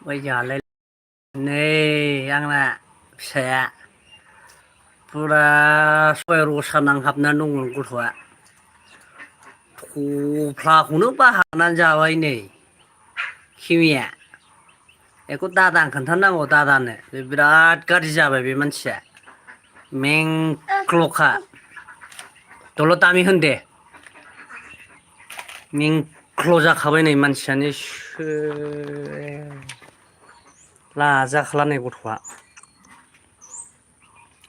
बायजालाय नै आंना फिसाया फुरा सय रसा नांहाबना दंमोन गथ'आ थफ्लाखौनो बाहागनानै जाबाय नै खिमिया बेखौ दादानो खोन्थानांगौ दादानो बे बिराद गाज्रि जाबाय बे मानसिया मेंख्ल'खा दलद दामि होन दे मेंख्ल' जाखाबाय नै मानसियानो लाजाखाला नै गथ'आ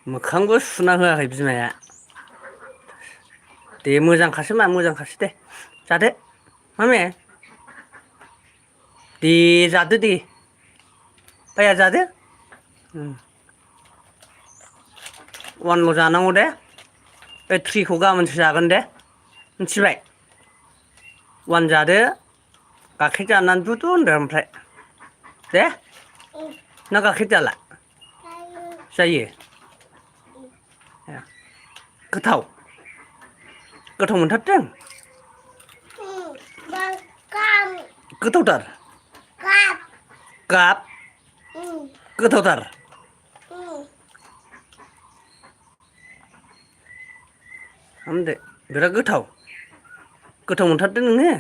मोखांबो सुना होआखै बिमाया दे मोजांखासो मा मोजांखासो दे जादो मामे दे जादो दे बाया जादो वानल' जानांगौ दे बे थ्रिखौ गाबोनसो जागोन दे मिथिबाय वान जादो गाइखेर जानानै दुदु होनदो ओमफ्राय दे ना गाइखेर जाला जायो गोथाव गोथाव मोनथारदों गोथावथार गाब गोथावथार हामदो बिराद गोथाव गोथाव मोनथारदों नोङो